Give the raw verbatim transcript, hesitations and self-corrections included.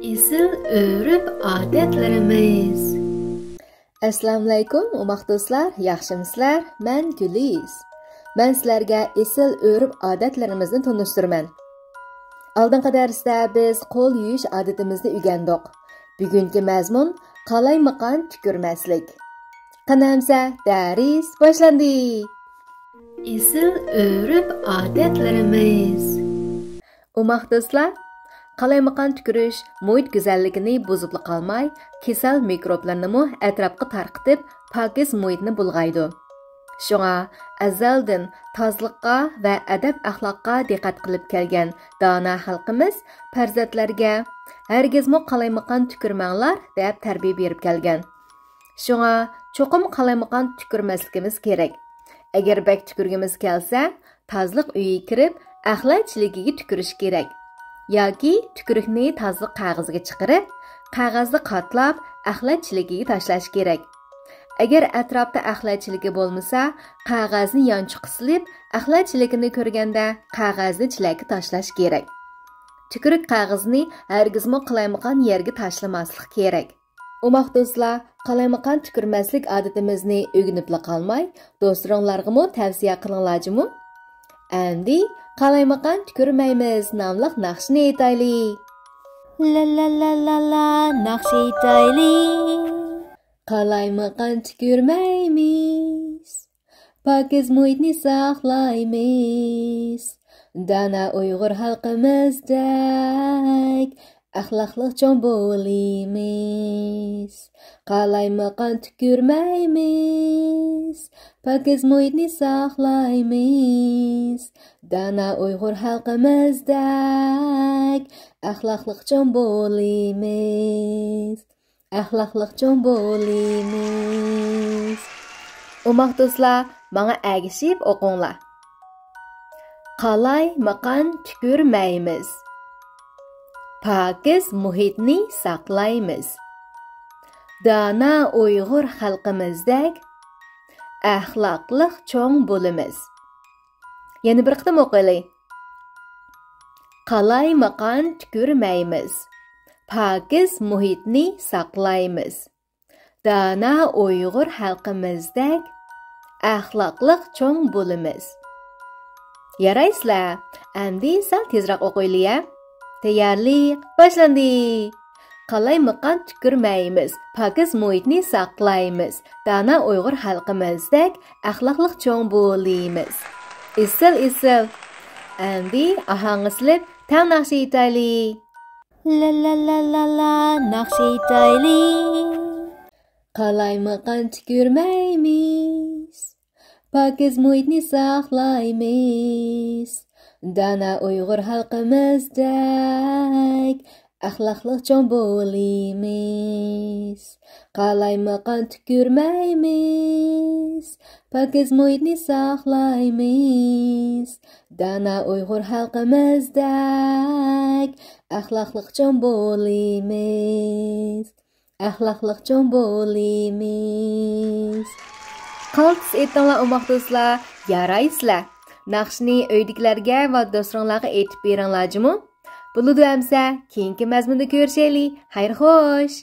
ئېسىل ئۆرپ-ئادەتلىرىمىز. ئەسسالامۇئەلەيكۇم، ئوماق دوستلار، ياخشىمۇسىلەر؟ مەن گۈلىز. مەن سىلەرگە ئېسىل ئۆرپ-ئادەتلىرىمىزنى تونۇشتۇرىمەن. ئالدىنقى دەرستە بىز قول يۇيۇش ئادىتىمىزنى ئۆگەندۇق. بۈگۈنكى مەزمۇن قالايمىقان تۈكۈرمەسلىك. قېنى ئەمسە دەرس باشلاندى. ئېسىل ئۆرپ-ئادەتلىرىمىز. ئوماق دوستلار، قالايمىقان تۈكۈرۈش مۇھىت گۈزەللىكىنى بۇزۇپلا قالماي، كېسەل مىكروبلىرىنىمۇ ئەتراپقا تارقىتىپ، پاكىز مۇھىتنى بۇلغايدۇ. شۇڭا ئەزەلدىن تازىلىققا ۋە ئەدەپ-ئەخلاققا دىققەت قىلىپ كەلگەن دانا خەلقىمىز پەرزەنتلەرگە ھەرگىزمۇ قالايمىقان تۈكۈرمەڭلار دەپ تەربىيە بېرىپ كەلگەن. شۇڭا چوقۇم قالايمىقان تۈكۈرمەسلىكىمىز كېرەك. ئەگەر بەك تۈكۈرگۈمىز كەلسە، تازىلىق ئۆيىگە كىرىپ، ئەخلەت چېلىكىگە تۈكۈرۈش كېرەك. ياكى تۈكۈرۈكنى تازىلىق قەغىزىگە چىقىرىپ، قەغەزنى قاتلاپ، ئەخلەت چېلىكىگە تاشلاش كېرەك. ئەگەر ئەتراپتا ئەخلەت چېلىكى بولمىسا، قەغەزنى يانچۇققا سېلىپ، ئەخلەت چېلىكىنى كۆرگەندە، قەغەزنى چېلەككە تاشلاش كېرەك. تۈكۈرۈك قەغىزىنى ھەرگىزمۇ قالايمىقان يەرگە تاشلىماسلىق كېرەك. ئوماق دوستلار، قالايمىقان تۈكۈرمەسلىك ئادىتىمىزنى ئۆگىنىپلا قالماي، دوستلىرىڭلارغىمۇ تەۋسىيە قىلىڭلار جۇمۇ. ئەمدى قالايمىقان تۈكۈرمەيمىز ناملىق ناخشىنى ئېيتايلى. لا لا لا لا لا، ناخشا ئېيتايلى. قالايمىقان تۈكۈرمەيمىز، پاكىز مۇھىتنى ساقلايمىز. دانا ئۇيغۇر خەلقىمىزدەك ئەخلاقلىق چوڭ بولىمىز. قالايمىقان تۈكۈرمەيمىز، پاكىز مۇھىتنى ساقلايمىز. دانا ئۇيغۇر خەلقىمىزدەك ئەخلاقلىق چوڭ بولىمىز. ئەخلاقلىق چوڭ بولىمىز. ئوماق دوستلار، ماڭا ئەگىشىپ ئوقۇڭلار. قالايمىقان تۈكۈرمەيمىز. پاكىز مۇھىتنى ساقلايمىز. دانا ئۇيغۇر خەلقىمىزدەك ئەخلاقلىق چوڭ بولىمىز. يەنە بىر قېتىم ئوقۇيلى. قالايمىقان تۈكۈرمەيمىز. پاكىز مۇھىتنى ساقلايمىز. دانا ئۇيغۇر خەلقىمىزدەك ئەخلاقلىق چوڭ بولىمىز. يارايسىلەر، ئەمدى سەل تېزرەك ئوقۇيلى ھە. تەييارلىق باشلاندى. قالايمىقان تۈكۈرمەيمىز، پاكىز مۇھىتنى ساقلايمىز. دانا ئۇيغۇر خەلقىمىزدەك ئەخلاقلىق چوڭ بولىمىز. ئېسىل، ئېسىل. ئەمدى ئاھاڭغا سېلىپ تەڭ ناخشا ئېيتايلى. لا لا لا لا لا، ناخشا ئېيتايلى. قالايمىقان تۈكۈرمەيمىز، پاكىز مۇھىتنى ساقلايمىز. دانا ئۇيغۇر خەلقىمىزدەك ئەخلاقلىق چوڭ بولىمىز. قالايمىقان تۈكۈرمەيمىز، پاكىز مۇھىتنى ساقلايمىز. دانا ئۇيغۇر خەلقىمىزدەك ئەخلاقلىق چوڭ بولىمىز. ئەخلاقلىق چوڭ بولىمىز. قالتىس ئېيتىڭلار ئوماق دوستلار، يارايسىلەر. ناخشىنى ئۆيدىكىلەرگە ۋە دوستلىرىڭلارغا ئېيتىپ بېرىڭلار جۇمۇ. بولىدۇ ئەمسە، كېيىنكى مەزمۇندا كۆرۈشەيلى. خەير خوش.